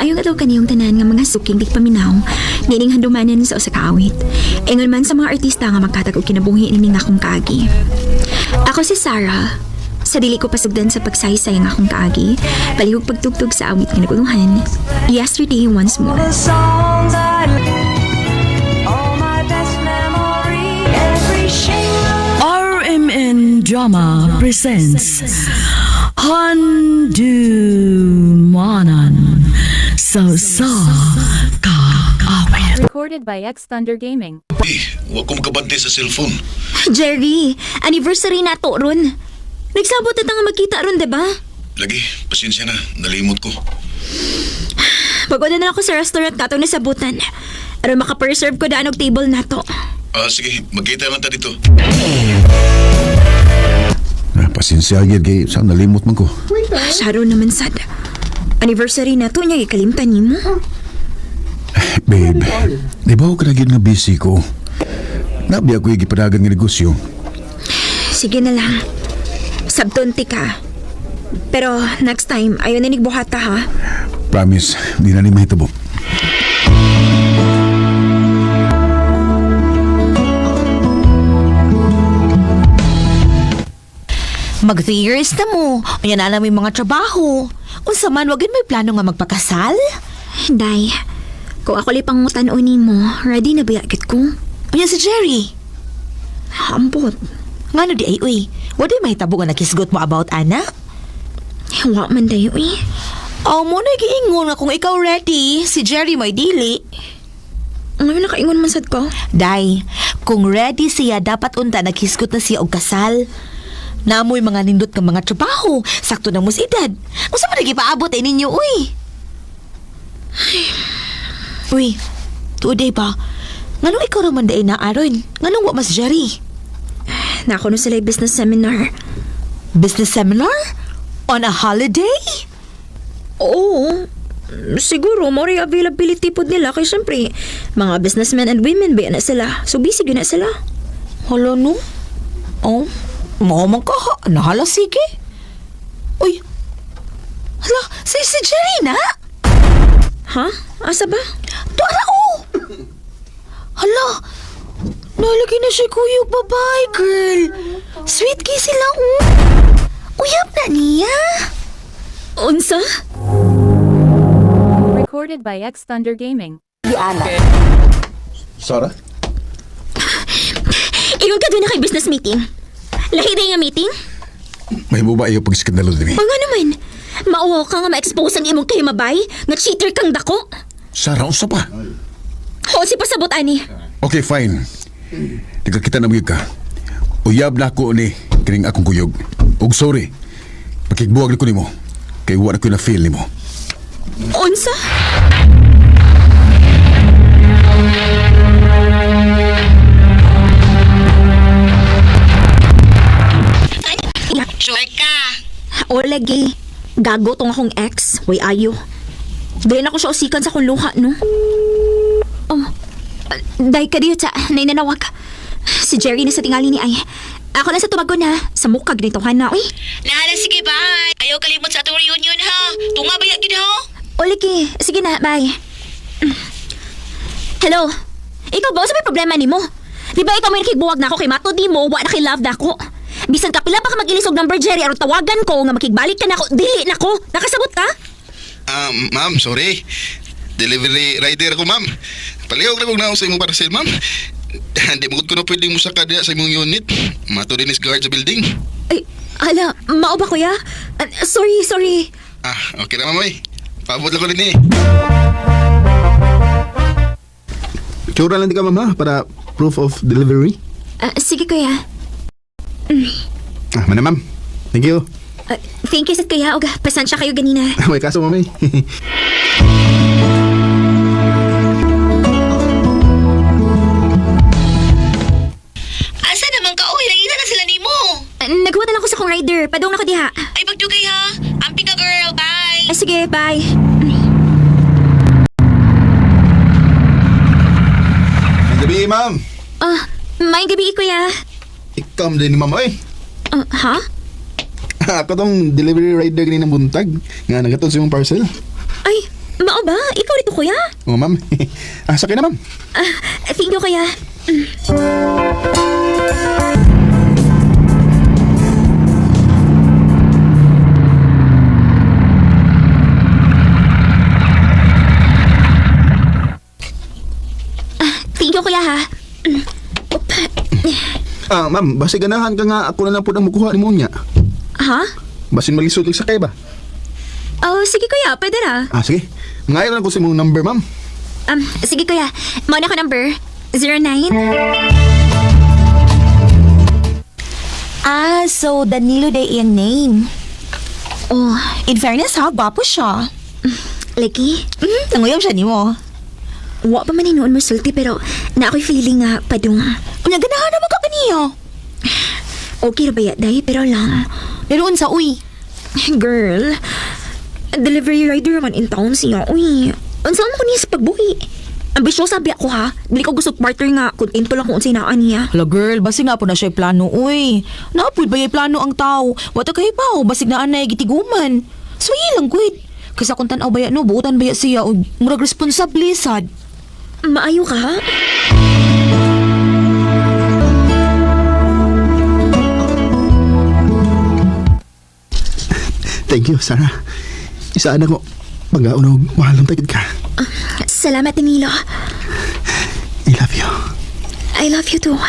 Maayong adlaw kaniyong tanan nga mga suking tigpaminaw, niining handumanan sa usa ka awit. Ingon man sa mga artista nga magkatag og kinabuhi nining akong kaagi. Ako si Sarah. Sa dili ko pasugdan sa pagsaysay ang akong kaagi, palihog pagtugtog sa awit nga naguluhan, Yesterday Once More. The songs I all my best memory, every shade. RMN Drama presents Handumanan sa sa Kaawit. Recorded by X Thunder Gaming. Eh, huwag ko makabante sa cellphone. Jerry, anniversary na to ron. Nagsabot na ta nga magkita ron, diba? Lagi, pasensya na. Nalimot ko. Pag-una na ako sa restaurant katong nasabutan. Aron makapreserve ko daan og table nato. Ah, sige, magkita lang ta dito. Ah, pasensya gyud kay sa nalimot man ko. Sharon naman sad. Anniversary na to niya ikalimtan nimo. Babe, di ba ako nga busy ko? Nabi ako gipadagan nga negosyo. Sige na lang. Sabton ti ka. Pero next time, ayaw na nigbuhata ha. Promise, di na ni mahitabo. Mag 3 years na mo. Unya na alam yung mga trabaho. Unsa man, wag yun may plano nga magpakasal? Day, kung ako li pangutan-o nimo, ready na ba yakit ko? Unya si Jerry. Ambot. Ngano di ay uy. Wala may mahitabo nga nakisgot mo about ana? Wa man dayo eh. Oh, mo na giingon nga kung ikaw ready, si Jerry may dili. Ngayon nakaingon man sad ko. Day, kung ready siya, dapat unta naghisgot na siya og kasal. Namoy mga nindot nga mga trabaho, sakto na mo sa edad. Unsa man nagipaabot ay ninyo, uy? Uy, tuoday ba? Nganong ikaw raman day na aron? Nganong wa mas Jerry? Nako no sila business seminar. Business seminar? On a holiday? Oo. Siguro, more availability pod nila kay syempre, mga businessmen and women ba na sila. So busy gyud na sila. Hala no? Oh, mao man ka ha. Nahala sige. Uy, hala, si Jerry na? Ha? Asa ba? Tuara oh! Hala! Nalagay na siya kuyog. Bye-bye, girl. Sweet kay sila, oh. Uyab na niya. Unsa? Recorded by X Thunder Gaming. Sarah? Ingon ka doon na kay business meeting. Lahi day nga meeting? Mahimo ba iyo pag-iskandalo dinhi? O nga naman, mauwaw ka nga ma-expose ang imong kahimabay, nga cheater kang dako. Sarah, unsa pa? O si pasabot ani. Okay, fine. Nagkakita na mo ka. Uyab na ako ni kining akong kuyog. Og sorry. Pakigbuwag na ko nimo. Kay wa na ko na feel nimo. Unsa? Sure ka. O lagi, gago tong akong ex, way ayo. Dahil ako siya usikan sa akong luha, no? Oh, day ka diyo, ta, nainanawag. Si Jerry na sa tingali ni Ay. Ako na sa tumago na, sa mukag nito, na, uy. Nahala, sige, bye. Ayaw kalimot sa atong reunion, ha? Tunga ba gid, ha? O lagi, sige na, bye. Hello? Ikaw ba, sa may problema nimo? Di ba ikaw may nakigbuwag na ako kay Mato di mo, wa na kay love na ako? Bisan kapila pa ka mag-ilisog number Jerry, aron tawagan ko nga makigbalik ka na ako, dili na ko. Nakasabot ka? Ah, ma'am, sorry. Delivery rider ako, ma'am. Palihog na kong naong sa imong parcel, ma'am. Hindi mo ko na pwedeng musaka diya sa imong unit. Mato din is guard sa building. Ay, ala, mao ba kuya? Ah, sorry, sorry. Ah, okay na, ma'am. Oy. Paabot lang ko din eh. Tsura lang di ka, ma'am, ha? Para proof of delivery. Ah, sige kuya. Ah, mana, ma'am. Thank you. Ah, thank you sa kuya. Oga, pasensya kayo ganina. May kaso, ma'am, eh. Asa naman ka, uy? Nakita na sila nimo. Ah, naghuwat na lang ako sa kong rider. Padung na ko diha. Ay, pagdugay, ha? Amping ka, girl. Bye. Ah, sige, bye. Gabi, ma'am. Ah, may gabi kuya. Ikaw din ni ma'am, oy. Ah, ha? Ako tong delivery rider ganinang buntag. Nga, nagatod sa imong parcel. Ay, Mao ba? Ikaw dito, kuya? Oo, ma'am. Sakay na, ma'am. Ah, thank you, kuya. Ah, thank you, kuya, ha. Op. Ma'am, basi ganahan ka nga ako na lang po ang mukuha ni mo niya. Ha? Basin malisod lang sakay ba? Oh, sige, kuya. Pwede ra. Sige. Ngayon lang ko sa imong number, ma'am. Sige, kuya. Mauna ko number. 09. Ah, so Danilo day iyang name. Oh, In fairness ha, gwapo siya. lagi. Nanguyab siya nimo. Wa pa man hinuon mo sulti pero na ako'y feeling nga padung. Unya ganahan naman ka kaniya. Okay ra ba ya, day? Pero lang. Pero unsa uy? Girl, delivery rider man in town siya. Uy, unsa man ko niya sa pagbuhi? Ambisyosa biya ko ha. Dili ko gusto partner nga kontento lang kung unsay naa niya. Hala girl, basig na po na siya plano, uy. Naapod ba yung plano ang tao? Wata kay pa, basig na anay gitiguman. Suyi lang, kwit. Kaysa kung tanaw ba no, buutan ba siya, o murag responsable sad. Maayo ka ha? Thank you, Sarah. Isaan ako. Pag-aon og mahal ng tagid ka. Salamat, Danilo. I love you. I love you too.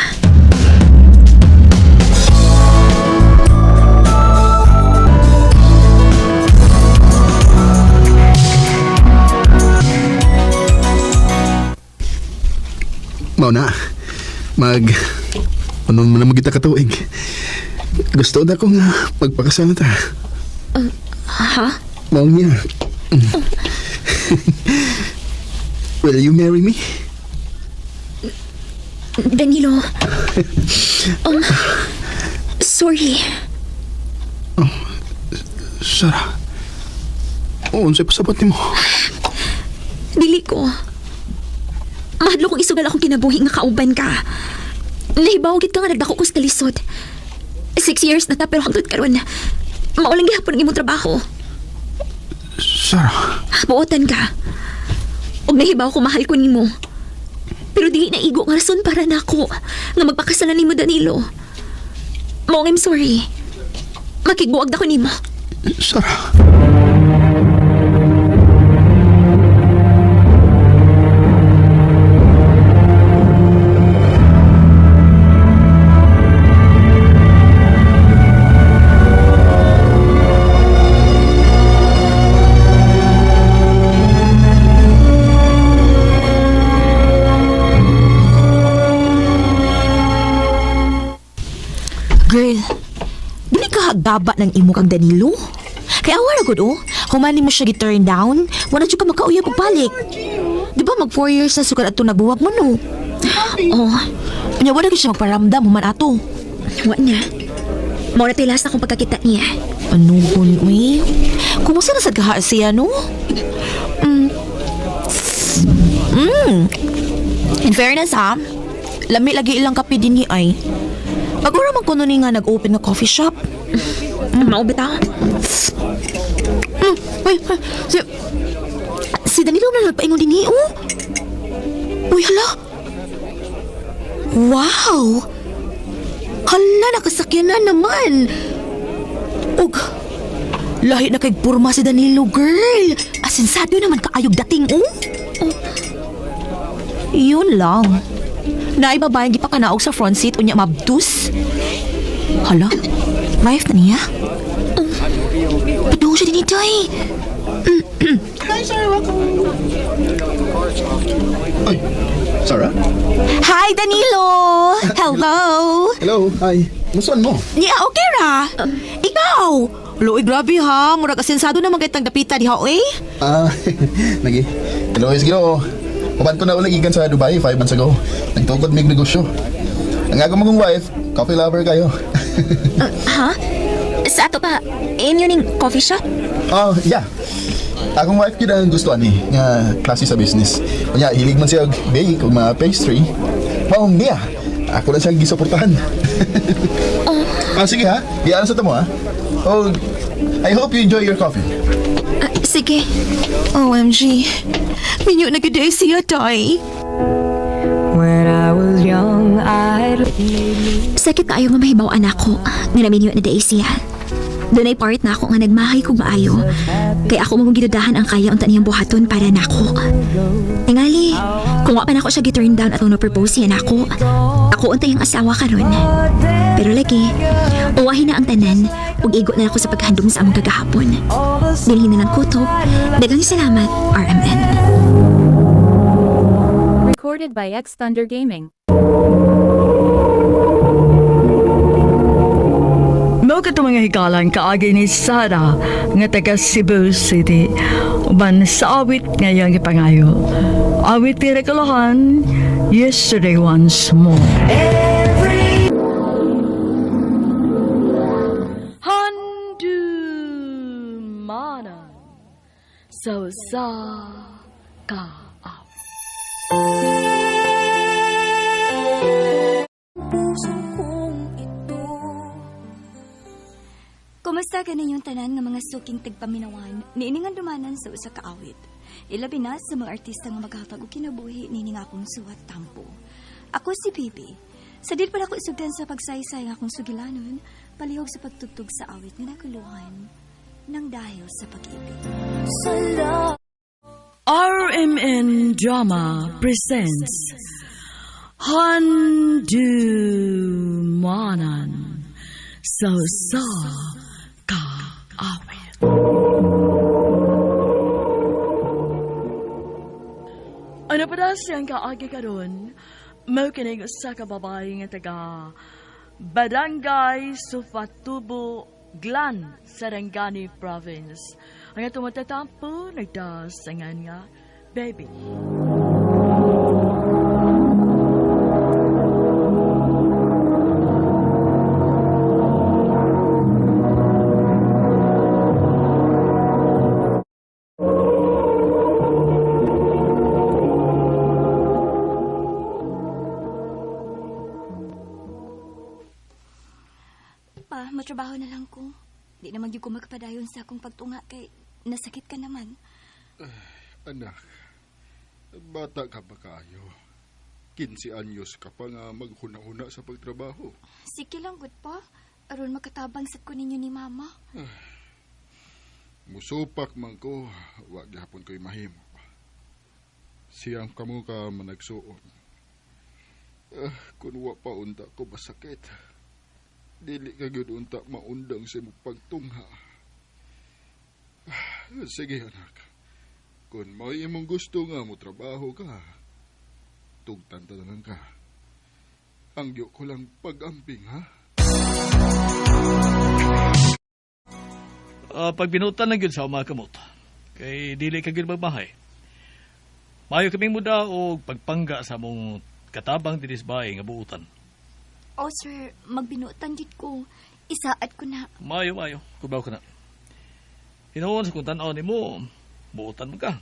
Mao na. Mag... Ano mo na magita katuig. Gusto na ko nga magpakasal na ta. Ha? Mao niya. Will you marry me? Danilo. Sorry. Sarah. Unsay pasabot nimo? Dili ko. Mahadlo kong isugal akong kinabuhi nga kauban ka. Nahibaw gid ka nga nagdako ko sa kalisod. 6 years na ta pero hangtod karon. Maulang gihapon ang imong trabaho. Sarah. Buotan ka. Og nahibaw ko mahal ko nimo. Pero dili na igo nga rason para nako nga magpakasalan nimo, Danilo. Mong I'm sorry. Makigbuag na ko nimo. Sarah. Girl, dili ka hagaba ng imo kang Danilo. Kaya awa ra gud oh. Humani mo siya gi-turn down, wala jud ka makauyab og balik. Di ba mag 4 years na sukad ato nagbuwag mo no? Oh, Unya wala gyud siya magparamdam human ato. wa na. Mao na to'y last akong pagkakita niya. Ano gun, uy? Kumusta na sad kaha siya, no? In fairness, ha? Lami lagi ilang kape din ni ay. Pag-ura man kuno ni nga nag-open na coffee shop. Mao bitaw. Uy, ay, si Danilo na nagpaingon din ni, oh. Uy, hala. Wow! Hala, nakasakyan na naman. Ug, lahi na kay purma si Danilo, girl. Asinsado naman kaayog dating, oh. Oh. Yun lang. Naay babaeng gipakanaog sa front seat unya mabdus. Hala, wife na niya? Padung siya din ito eh. Ay, Sarah? Hi, Danilo! Hello! Hello, hi. Musuan mo? Niya, okay ra? Ikaw! Loy, grabe ha. Murag asensado naman kay dapita diha, eh. Lagi. Hello, is Ginoo. Uban ko na ulit gikan sa Dubai 5 months ago. Nagtukod mig negosyo. Ang ako mong wife, coffee lover kayo. Ha? Sa ato pa, inyo ning coffee shop? Oh, yeah. Akong wife gid ang gusto ani nga klase sa business. Unya hilig man siya og bake ug mga pastry. Maong niya. Ako lang siyang gisuportahan. Sige ha. Diyan sa tamo ha. Oh, I hope you enjoy your coffee. Ah, Sige. OMG. Minyo na gid siya, day. When I was young, I Sakit kaayo nga mahibaw anak ko nga naminyo na day siya. Dunay part na ako nga nagmahay kog maayo. Kay ako mong gidudahan ang kaya unta niyang buhaton para nako. Tingali, kung wa pa nako siya gi-turn down atong no-propose siya nako. Ako unta yung asawa karon. Pero lagi, uwahin na ang tanan ug igo na ako sa paghandom sa among kagahapon. Dinhi na lang kutob. Daghang salamat, RMN. Recorded by X Thunder Gaming. Mao kato mga hikalan kaagi ni Sara nga taga Cebu City uban sa awit nga iyang gipangayo. Awit ti rekalohan Yesterday Once More. Handumanan sa usa ka Kumusta ganin yung tanan nga mga suking tagpaminawan niiningan dumanan sa usa ka awit. Ilabi na sa mga artista nga maghatag og kinabuhi niini nga akong suwat tampo. Ako si Bibi. Sa dil pa ako isugdan sa pagsaysay nga akong sugilanon, palihog sa pagtugtog sa awit nga nakuluhan ng dahil sa pag-ibig. RMN Drama presents Handumanan sa usa ka awit. Ano pa daw siyang kaagi karon? Mao kining usa ka babae nga taga Barangay Sufatubo, Glan, Sarangani Province. Ang atong matatampo nagdasangan nga baby. Pa, matrabaho na lang ko. Di naman gyud ko magpadayon sa akong pagtunga kay nasakit ka naman. Anak, bata ka pa kaayo. 15 anyos ka pa nga maghuna-huna sa pagtrabaho. Sige lang gud pa. Aron makatabang sad ko ninyo ni mama. Musupak man ko, wa gihapon ko'y mahimo. Siyang kamo ka managsuon. Ah, kun wa pa unta ko masakit. Dili ka gyud unta maundang sa imong pagtungha. Ah, sige anak. Kun mao'y imong gusto nga mo trabaho ka, tugtan ta na lang ka. Angyo ko lang pag-amping ha. Pag binutan na gyud sa mga kamot. Kay dili ka gyud magmahay. Maayo kaming muda og pagpangga sa mong katabang dinhi sa bahay nga buutan. Oh sir, magbinutan gid ko. Isaad ko na. Maayo maayo, kubaw ka na. Hinuon sa kung tan-aw nimo, buutan man ka.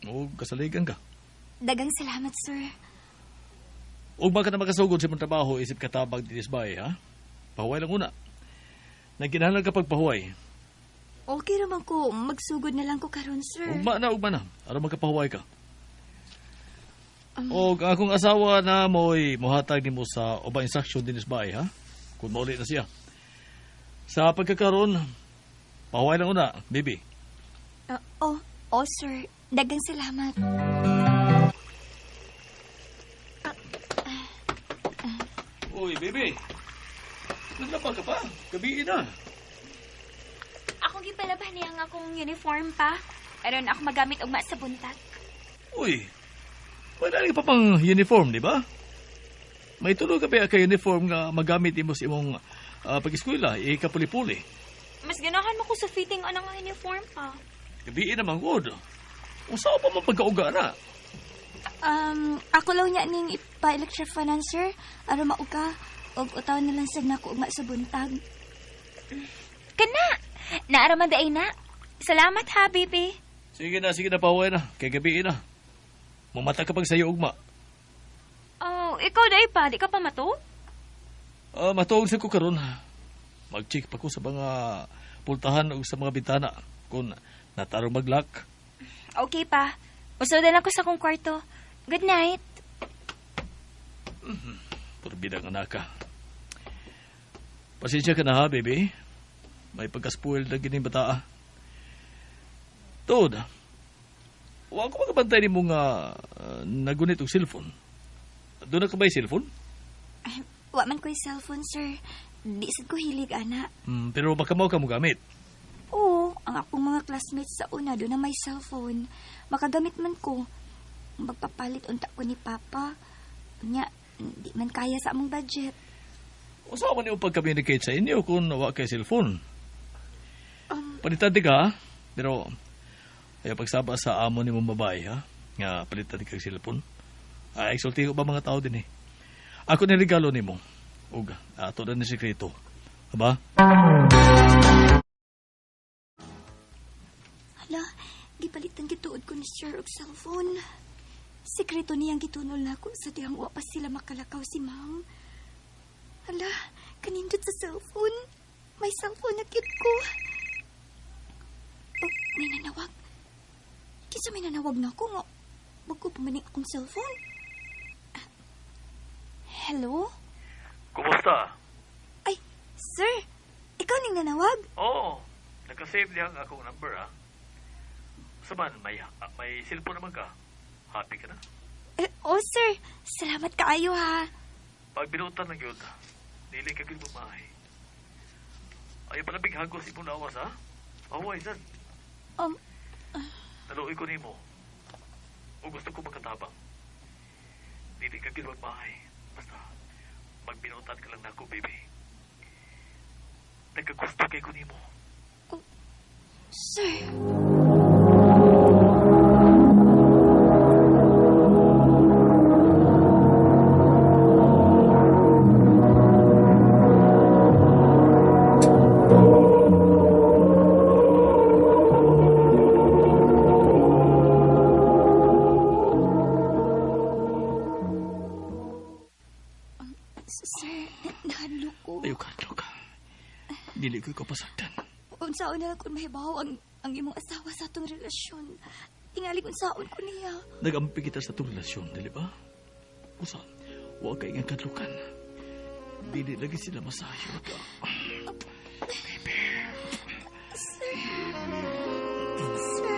O kasaligan ka. Dagang salamat sir. Ug baka na makasugod sa imong trabaho isip katabang dinhi sa bahay, ha? Pahuway lang una. Nagkinahanglan ka pagpahuway. Okay raman ko, magsugod na lang ko karon sir. Ugma na, ugma na. Aron magkapahuway ka. Og ang akong asawa na mo'y mohatag nimo sa ubang instruction dinhi sa bahay, ha? Kung mauli na siya. Sa pagkakaroon, pahuway lang una, baby. Oh, oh sir, dagang salamat. Uy, baby. Naglaba ka pa. Gabi na. Ako gipalaban niya ang akong uniform pa. Aron ako magamit ugma sa buntag. Uy, wala ka pa pang uniform, di ba? May tulo ka pa ka uniform nga magamit imo sa imong pag-eskwela, ikapuli-puli. Mas ganahan mo ko sa fitting anang uniform pa. Gabi naman good. Unsa pa man pagkauga na? Ako lang niya ning ipa-electric financer. Aron mauka. Og utaw na lang sad nako ugma sa buntag. Kana! Naaraman daay na. Salamat ha, baby. Sige na, pahuway na. Kay gabi na. Mamata ka pag sayo ugma. Oh, ikaw daay pa. Di ka pa matuog? Matuog sa ko karon. Mag-check pa ko sa mga pultahan o sa mga bintana kung Natarong mag-lock. Okay pa. Usod na lang ko sa akong kwarto. Good night. Purbidang anak ka. Pasensya ka na ha, baby. May pagka-spoiled na gining bata. Ah. Tuod, wa ko makabantay ni mo nga nagunit og cellphone. Doon na ka ba yung cellphone? Wa man ko'y cellphone, sir. Di sad ko hilig, ana. Pero baka mao ka mo gamit. Oo, ang akong mga classmates sa una doon na may cellphone. Makagamit man ko. Magpapalit unta ko ni Papa. Nya, di man kaya sa among budget. Usa man yung pag-communicate sa inyo kung wa kay cellphone. Palitan di ka, ha? Pero ayaw pagsaba sa amo ni mong babae, ha? Nga palitan di kag cellphone. Ay, exulti ko ba mga tao din eh. Ako ni regalo nimo. Ug ato na ni sekreto. Aba? Hala, gipalitan gituod ko ni sir og cellphone. Sekreto niyang gitunol nako sa dihang wa pa sila makalakaw si ma'am. Hala, kanindot sa cellphone. May cellphone na cute ko. Oh, may nanawag. Kinsa may nanawag na ako nga. Wag ko pumaning akong cellphone. Ah, hello? Kumusta? Ay, sir. Ikaw ning nanawag? Oo. Nakasave niya ang akong number, ha? Sa man, may cellphone naman ka. Happy ka na? Eh, oh, sir. Salamat kaayo, ha. Pag binutan ng yun, dili ka gid bumahay. Ayaw pala bighagos imong lawas, ha? Away, sad. Naluoy ko nimo. O gusto ko magkatabang. Dili ka gid magmahay. Basta, magbinutan ka lang nako, baby. Nagkagusto kay ko nimo. Sir. Sir, nahadlok ko. Ayaw ka, hadlok ka. Dili ko ikaw pasagdan. Unsaon na lang kung mahibaw ang imong asawa sa atong relasyon. Tingali unsaon ko niya. Nagampi kita sa itong relasyon, dili ba? Usa, huwag kay nga kadlukan. Dili lagi sila masayod. Sir. Sir.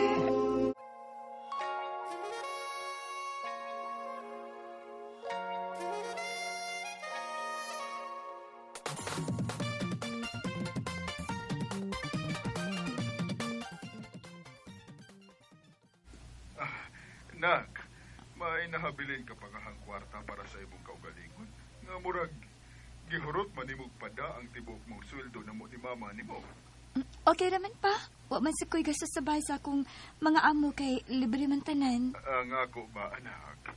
Nak, may nahabilin ka pa nga hang kwarta para sa imong kaugalingon. Nga murag, gihurot man nimog pada ang tibuok mong sweldo na mo ni mama nimo. Okay raman pa. Wa man sa ko'y gastos sa bahay sa akong mga amo kay libre man tanan. Ang ako ba, anak,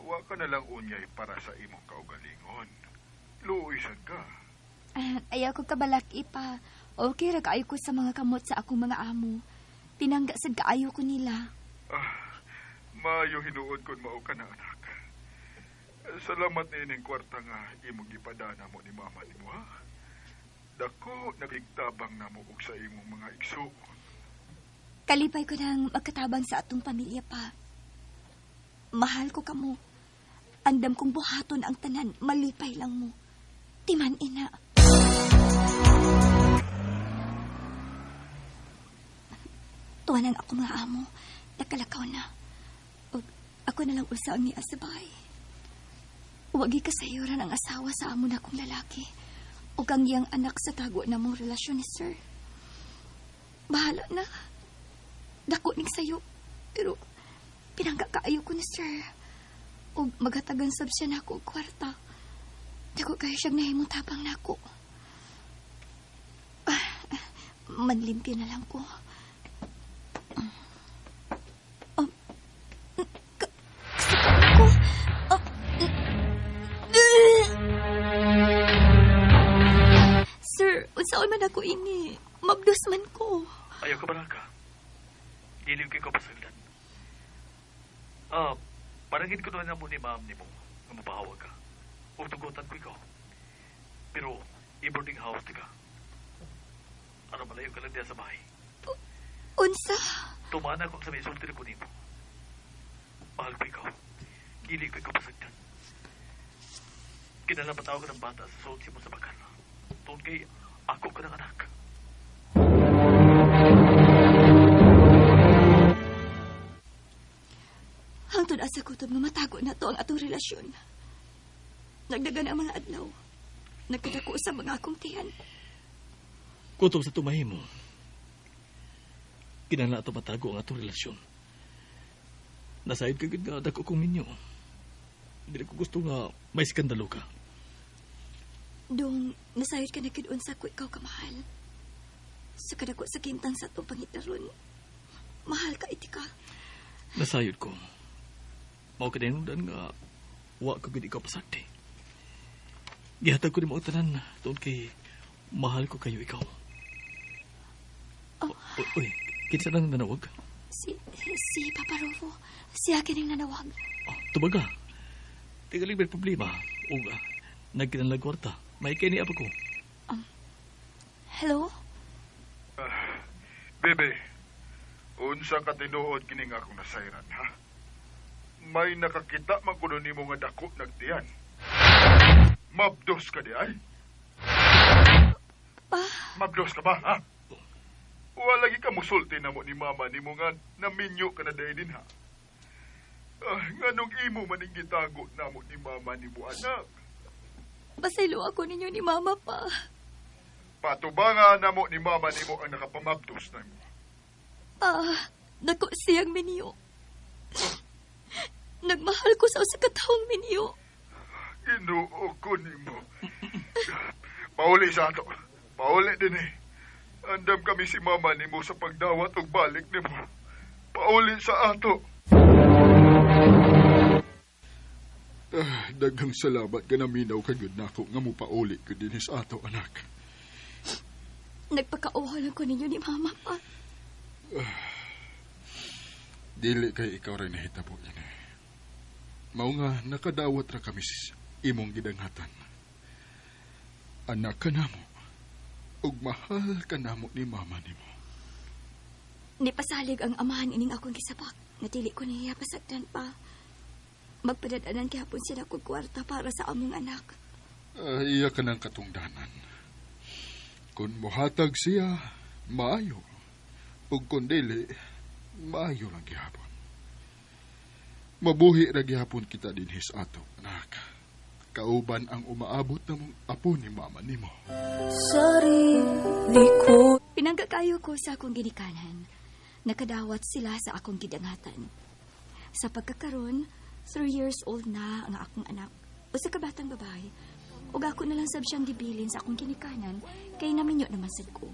wa ka na lang unyay para sa imong kaugalingon. Luoy sad ka. Ah, ayaw ko kabalak ipa. Okay ra kaayo ko sa mga kamot sa akong mga amo. Pinangga sad kaayo ko nila. Ah, maayo hinuod kon mao ka na, anak. Salamat niining kwarta nga imong gipadana mo ni mama nimo, ha? Dako nagigtabang namo og sa imong mga igsuon. Kalipay ko nang magkatabang sa atong pamilya pa. Mahal ko kamo. Andam kong buhaton ang tanan, malipay lang mo. Timan ina. Tuwa nang ako mga amo. Nakalakaw na. Ug ako na lang usa ang niya sa bahay. Wagi kasayuran ang asawa sa amo na kong lalaki. Ug ang iyang anak sa tago na mong relasyon ni sir. Bahala na. Dako ning sayo. Pero pinangga kaayo ko ni sir. Ug maghatagan sab siya nako og kwarta. Dako kayo siyang nahimong tabang nako. Ah, manlimpyo na lang ko. Ko. Ah, Sir, unsaon man ako ini? Mabdos man ko. Ayaw ka balaka. Dili ko ikaw pasagdan. Parangin ko na mo ni ma'am nimo nga mapahawag ka. Ug tugutan ko ikaw. Pero, i-boarding house di ka. Ano malayo ka lang diya sa bahay. Unsa? Tumana kung sa may sulti ko nimo. Mahal ko ikaw. Dili ko ikaw pasagdan. Kinala patawag ka ng bata sa sulti mo sa bakal. Tungkol kay ako ka ng anak. Hangtod asa kutob nga matago na to ang atong relasyon. Nagdagan ang mga adlaw. Nagkadako sa mga akong tiyan. Kutob sa tumahimo. Kinala ato matago ang atong relasyon. Nasayod ka gud nga dako kong minyo. Dili ko gusto nga may skandalo ka. Dong, nasayod ka na gid unsa ko ikaw kamahal. Sa kadako sa kintang sa atong pangitaron. Mahal ka iti ka. Nasayod ko. Mao ka din nga wa ko gud ikaw pasagdi. Gihatag ko nimo ang tanan tuon kay mahal ko kayo ikaw. Oh. Uy, kinsa nang nanawag? Si Papa Rufo. Siya kining nanawag. Oh, tubaga. Tingaling may problema. Ug nagkinahanglan kwarta. May kini apa ko. Hello? Bebe, unsa ka tinuod kining akong nasayran, ha? May nakakita man kuno nimo nga dako nagtiyan. Mabdos ka di ay? Pa? Mabdos ka ba, ha? Wala lagi ka musulti na mo ni mama nimo nga naminyo ka na dahil din, ha? Ah, nganong imo maning gitago namo ni mama nimo, anak? Pasaylo ako ninyo ni mama pa. Patubanga namo ni mama nimo ang nakapamabdos na mo. Pa, dako siyang minyo. Nagmahal ko sa usa ka taong minyo. Ginoo ko nimo. Pauli sa ato. Pauli din eh. Andam kami si mama nimo sa pagdawat og balik nimo. Pauli sa ato. Ah, daghang salamat ka naminaw ka gyud nako nga mo pauli ko dinhi sa ato, anak. Nagpakauhaw lang ko ninyo ni mama pa. Dili kay ikaw rin nahitabo ini. Mao nga nakadawat ra kami sis imong gidanghatan. Anak ka namo. Ug mahal ka namo ni mama nimo. Nipasalig ang amahan ining akong gisabak. Natili ko niya pasagdan pa. Magpadadanan gihapon sila kog kwarta para sa among anak. Iya ka ng katungdanan. Kung mohatag siya, maayo. Ug kung dili, maayo lang gihapon. Mabuhi ra gihapon kita dinhi sa ato, anak. Kauban ang umaabot na mong apo ni mama nimo. Sarili ko. Pinanggakayo ko sa akong ginikanan. Nakadawat sila sa akong gidangatan. Sa pagkakaron, 3 years old na ang akong anak. Usa ka batang babae. Ug ako na lang sab siyang gibilin sa akong ginikanan kay naminyo naman sad ko.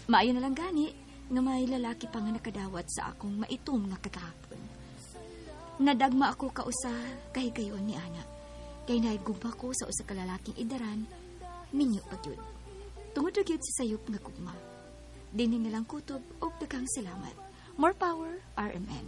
Maayo na lang gani nga may lalaki pa nga nakadawat sa akong maitom nga kagahapon. Nadagma ako kausa kahigayon ni ana. Kay nahigugma ko sa usa ka lalaking idaran, minyo pa gyud. Tungod ra gyud sa sayop nga gugma. Dinhi na lang kutob og daghang salamat. More power, RMN.